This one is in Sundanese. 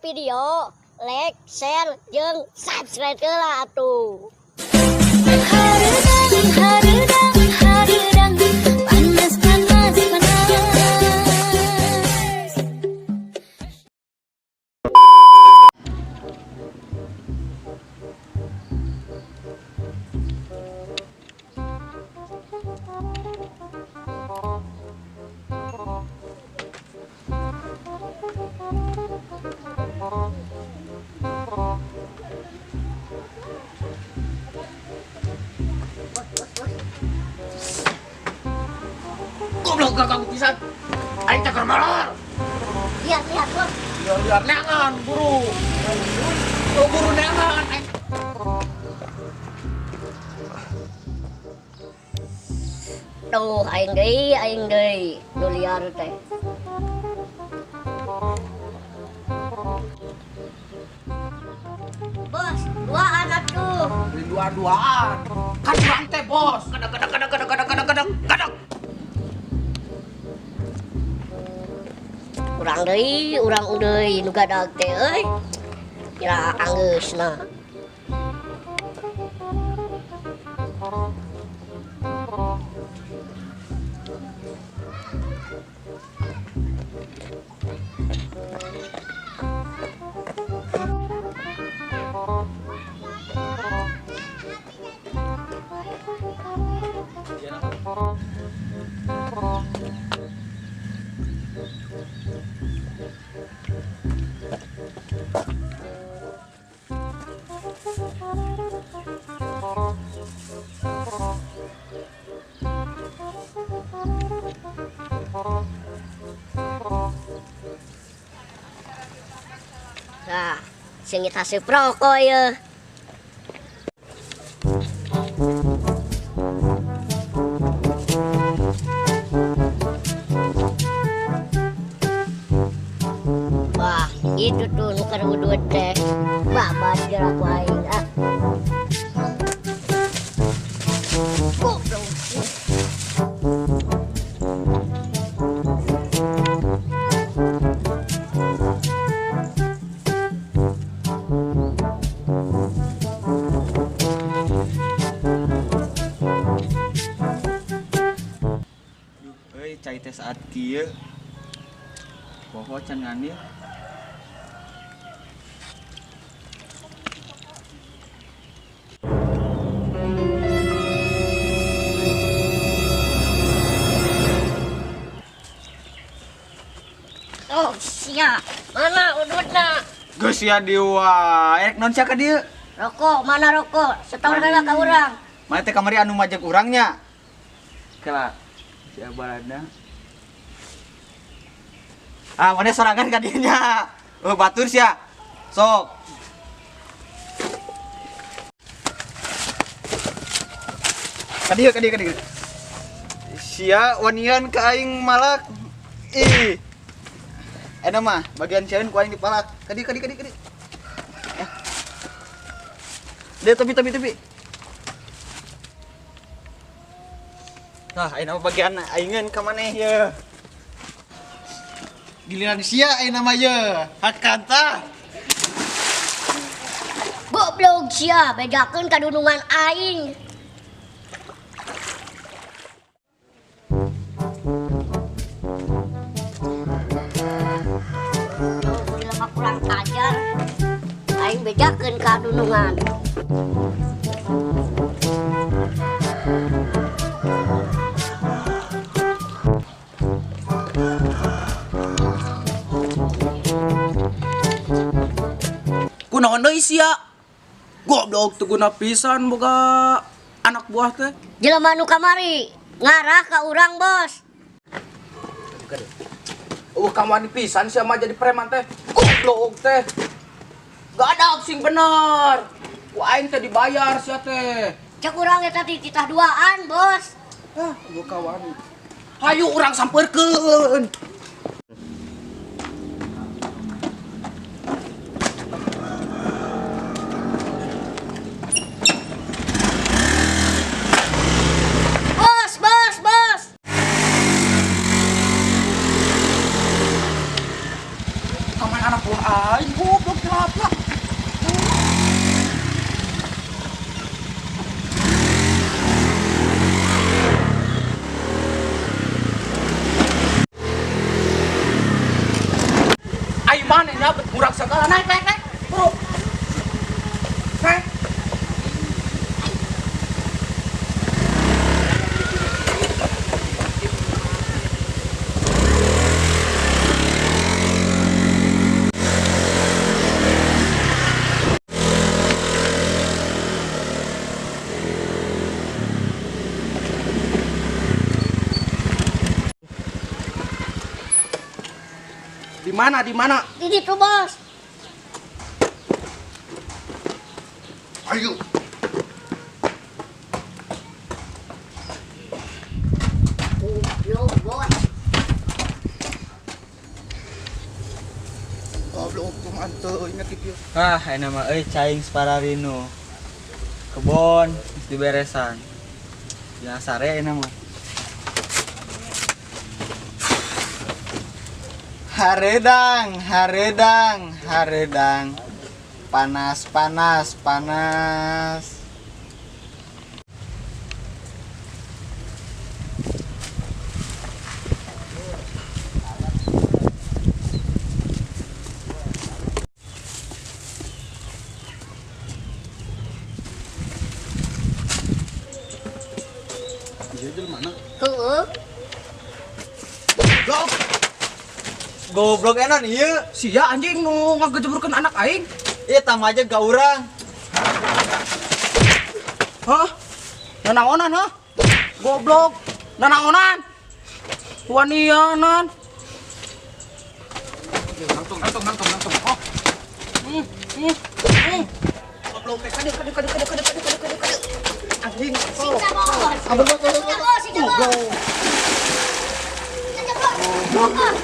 Video, like, share, jeung subscribe lah atuh. Hareudang, hareudang, hareudang, panas, panas, panas. Goblok, gak ganggu pisan. Aing teh keur molor. Lihat, lihat, bos. Liar-liar neangan, buru. Oh, buru neangan. Aing. Tuh, aing deui, aing deui. Nu liar teh. Bos, duaan atuh. Beli dua-duaan. Kan urang teh bos. Kadang kadang kadang kadang kadang kadang kadang kadang. Urang deui, urang deui nu gadag teh euy. Kira anggeusna. Nah, seungit haseup rokok ye. Wah, itu tuh nu keur udud teh. Babat geura ku aing ah. Goblok. Euy, cai teh saat kieu. Poho can nganil. Oh, sia. Mana ududna? Geus sia diwa. Erek naon sia ka dieu? Rokok, mana rokok? Setahun heula ka urang. Mana teh kamari anu majek urang nya? Kela si abalana. Ah, mana sorangan ka dieu nya? Oh, batur sia. Sok. Ka dieu, ka dieu, ka dieu. Sia wanian ka aing malak. Ih. Eta mah bagian sieun ku aing dipalak. Ka dieu, ka dieu, ka dieu, ka dieu. Ya. Dia tepi, tepi, tepi. Nah, ayeuna mah bagian aingeun ka maneh ye. Giliran sia ayeuna mah ye. Hakan tah. Goblok sia, bejakeun ka dunungan aing. Tuh, jelema kurang ajar. Aing bejakeun ka dunungan. Kunaon deui sia? Goblok teu guna pisan boga anak buah teh. Jelema nu kamari ngarah ka urang, Bos. Kamani pisan sia mah jadi preman teh. Goblok teh. Gadag sing bener. Ku aing teh dibayar sia teh. Cek urang eta teh titah duaan, Bos. Ah, gua kawan. Hayu urang sampeurkeun. Bos, bos, bos. Kaman anak buah Aing goblok celaka. Aing mana nyabet murag segala naik naik naik. Bro. Naik. Di mana? Di mana? Di situ, Bos. Ayo. Goblok, Bos. Goblok kumaha teu inget kieu. Ah, enak mah euy caing separarino. Kebon geus diberesan. Ya sare enak mah. Haredang, haredang, haredang. Panas, panas, panas. Iya, jelema mana? Heeh. Goblok. Goblok enon ieu. Sia anjing nu ngagejeburkeun anak aing. Ieu tambah aja ga urang. Hah? Nanaonan hah? Goblok. Nanaonan. Wanianan. Langsung langsung langsung langsung. Oh. Goblok teh kade kade kade kade kade kade kade kade. Anjing. Siksa, Bos. Ampun, Bos, Bos, Siksa, Bos, siksa, Bos. Goblok. Siksa, Bos. Ah.